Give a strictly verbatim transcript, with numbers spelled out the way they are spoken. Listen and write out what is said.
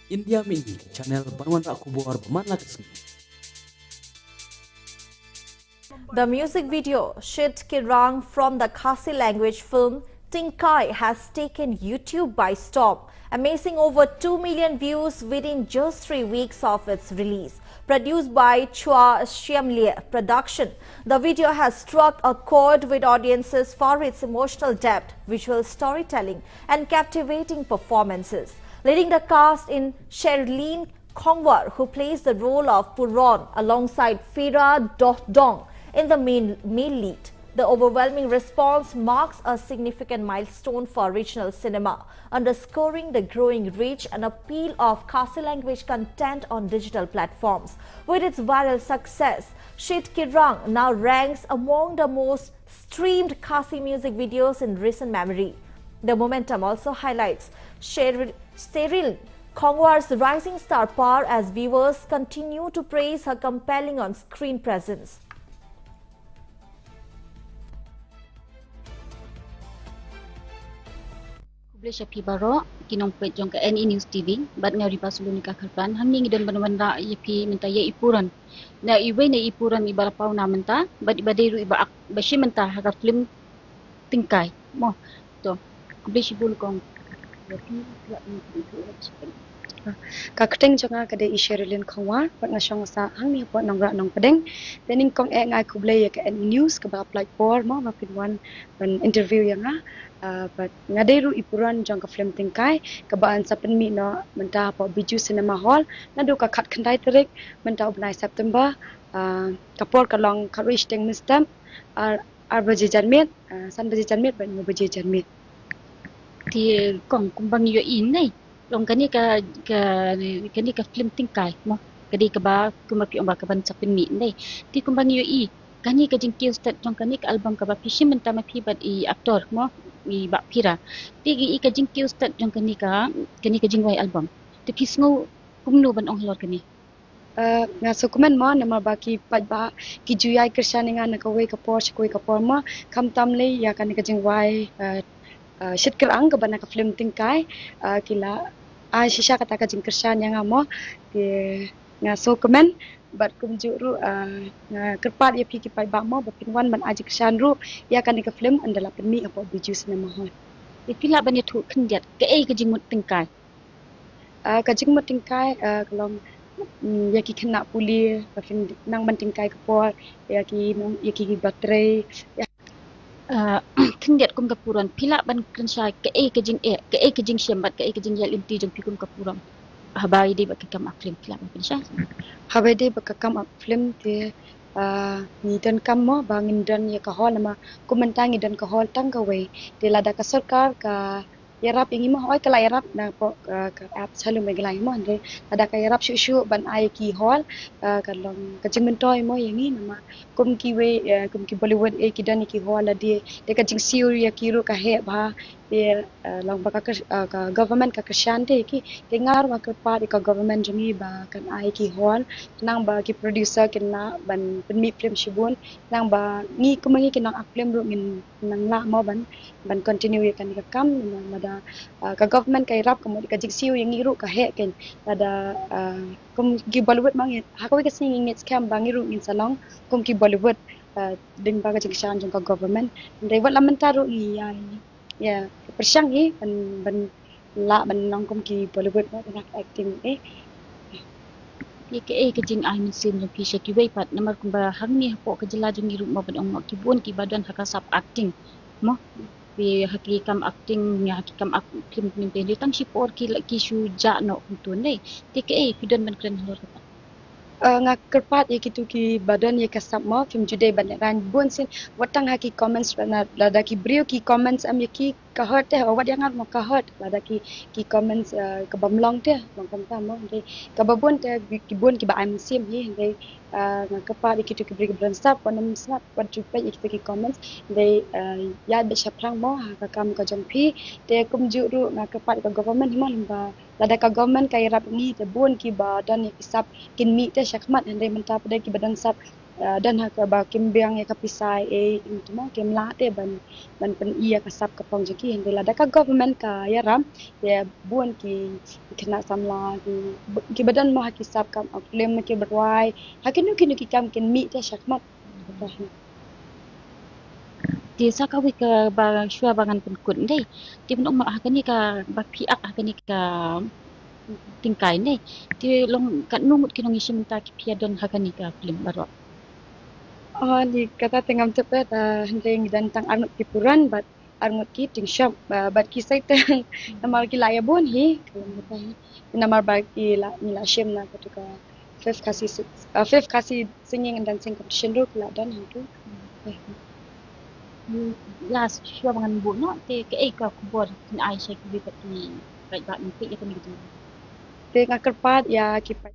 India Mini, channel ban wanrah khubor ba man la ka sngi. The music video Shit Ki Rang from the Khasi language film Tingkai has taken YouTube by storm, amassing over two million views within just three weeks of its release. Produced by Chua Shiamlie Production, the video has struck a chord with audiences for its emotional depth, visual storytelling, and captivating performances, leading the cast in Sherlyn Khongwar, who plays the role of Puron, alongside Fira Dohdong in the main, main lead. The overwhelming response marks a significant milestone for regional cinema, underscoring the growing reach and appeal of Khasi language content on digital platforms. With its viral success, Shit Ki Rang now ranks among the most streamed Khasi music videos in recent memory. The momentum also highlights Sherlyn Khongwar's rising star power as viewers continue to praise her compelling on-screen presence. Khublei sha phi baroh ki nongpeit jong ka N E News T V, bad nga Riba Salonika Kharpran. Hangne ngi don ban wanrah ïa phi mynta ïa i Puron. Na iwei na i Puron iba la paw na mynta, bad iba dei ruh iba ak, ba shim mynta ha ka film Tingkai. Mo. To, khublei shibun kong. Ka kyrteng jong nga ka dei i Sherlyn Khongwar, bad nga shong sah hangne hapoh Nongrah Nongpdeng. Te nyngkong eh nga ai khublei ïa ka N E News kaba la pynlait por mo ba phin wan ban interview ïa nga. Ah, bad nga dei ruh i Puron jong ka film Tingkai kaba yn sa pynmih noh mynta hapoh Bijou Cinema Hall naduh ka khatkhyndai tarik mynta u bnai September, ah, ka por ka long khatwei shiteng mynstep, ar, ar baje janmiet, ah, san baje janmiet bad hynñiew baje janmiet. Te kong, kumba ngi ïohi ne, long kane ka, ka, kane ka film Tingkai mo, ka dei kaba kumba phi ong ba ka ban sa pynmih ne. Te kumba ngi ïohi, kane ka jingkiew stet jong kane ka album kaba phi shim mynta ma phi bad i actor mo, i Bah Fira. Te i ka jingkiew stet jong kane ka, kane ka jingwai album, te phi sngew kumno ban ong halor kane? Ah, nga sngewkmen mo namar ba ki paidbah ki ju ïai kyrshan ïa nga na kawei ka por sha kawei ka por mo, khamtam lei ïa kane ka jingwai, ah, ah, Shit Ki Rang kaba na ka film Tingkai, ah, ki la ai shisha kata ka jingkyrshan ïa nga mo. Te nga sngewkmen bad kumjuh ruh, ah, nga kyrpad ïa phi ki paidbah mo ba phin wan ban ai jingkyrshan ruh ïa kane ka film ynda la pynmih hapoh Bijou Cinema Hall. Te phi lah ban ïathuh khyndiat kaei ka jingmut Tingkai? Ah, ka jingmut Tingkai, ah, ka long, mm, ïa ki khynnah pule ba phin nang ban tyngkai ka por ïa ki nong, ïa ki ba trei, ïa. Ah, khyndiat kum ka Puron, phi lah ban kren shai kaei ka jingeh, kaei ka jingshim bad kaei ka jingïaid lynti jong phi kum ka Puron haba ïadei bad ka kam act film, phi lah ban kren shai? Haba ïadei bad ka kam act film te, ah, ngi donkam mo ba ngin don ïa ka hall, namar kum mynta ngi don ka hall tang kawei. Te lada ka sorkar ka ïarap ïa ngi mo, hooid ka la ïarap napoh, ah, ka app Shalom Meghalaya mo, hynrei lada ka ïarap shuh shuh ban ai ki hall, ah, ka long ka jingmyntoi mo ïa ngi namar kum kiwei, ah, kum ki Bollywood, eh, ki don ïa ki hall lade, te ka jingsiew ïa ki ruh ka heh bha, te, ah, long ba ka kyr-, ah, ka government ka kyrshan te ïa ki, te nga ruh nga kyrpad ïa ka government jong ngi ba kan ai ki hall, khnang ba ki producer kin lah ban pynmih film shibun, khnang ba ngi kum ngi ki nong act film ruh ngin nang lah mo ban, ban continue ïa kane ka kam, namar lada, ah, ka government ka ïarap ka mut ka jingsiew ïa ngi ruh ka heh kein, lada, ah, kum ki Bollywood mo ngi, ha kawei ka sngi ngi ngeit skhem ba ngi ruh ngin sa long kum ki Bollywood, ah, lyngba ka jingkyrshan jong ka government. Hynrei wat la mynta ruh ngi ïa, ïa pyrshang hi ban, ban lah ban long kum ki Bollywood mo, ban acting, eh. Ïa kaei ka jingai mynsiem jong phi sha kiwei pat, namar kumba hangne hapoh ka jylla jong ngi ruh mo ban ong mo, ki bun kiba don ha ka sap acting mo, phi ha ki kam acting, ïa ha ki kam act film, film te tang shipor ki la, ki shu jah noh kumto ne. Te kaei phi don ban kren halor kata? Ah, nga kyrpad ïa kito kiba don ïa ka sap mo, phim ju dei ban lehrain bun sien, wat tang ha ki comments, lada, lada ki briew ki comments em ïa ki ka hurt te, wat ïa nga mo ka hurt lada ki, ki comments, ah, ka bym long te, long kumta mo, hynrei kaba bun te ki bun kiba ai mynsiem hi, hynrei, ah, nga kyrpad ïa kito ki briew kiba don sap, wat nym sngap, wat ju peit ïa kito ki comments, hynrei, ah, ïaid beit shaphrang mo ha ka kam ka jong phi. Te kumjuh ruh nga kyrpad ïa ka government hi mo, lyngba lada ka government ka ïarap ïa ngi te bun kiba don ïa ki sap kin mih te shakhmat, hynrei mynta pat de kiba don sap ah, don ha kaba kim biang ïa ka pisa ei, ïa tu mo, kim lah te ban, ban pyni ïa ka sap ka phong jong ki, hynrei lada ka government ka ïarap, ïa bun ki, ki khynnah samla, ki, kiba don mo ha ki sap kam, ah, film kiba rwai, ha kino kino ki kam kin mih te shakhmat. Te sa kawei kaba shuwa ba ngan pynkut, dei. Te ban ong ma ha kane kaba phi ak ha kane ka tyngkai, dei. Te long katno ngut ki nongïashim bynta ki phi ïa don ha kane ka film baroh? Oh, ni kata te ngam tip, eh, hynrei ngi don tang arngut ki puran bad arngut ki tyngshop, ah, bad ki sait te namar ki la ïa bun hi, ka long kata hi. Namar ba ki la, ngi la shim na katu ka fifth Khasi, ah, fifth Khasi singing and dancing competition ruh ki la don ha tu. Ïa, shuwa ba ngan buh noh, te kaei ka khubor phin ai sha kiwei pat ki paidbah, ngi peit ïa kane ka jingrwai. Te nga kyrpad ïa ki paid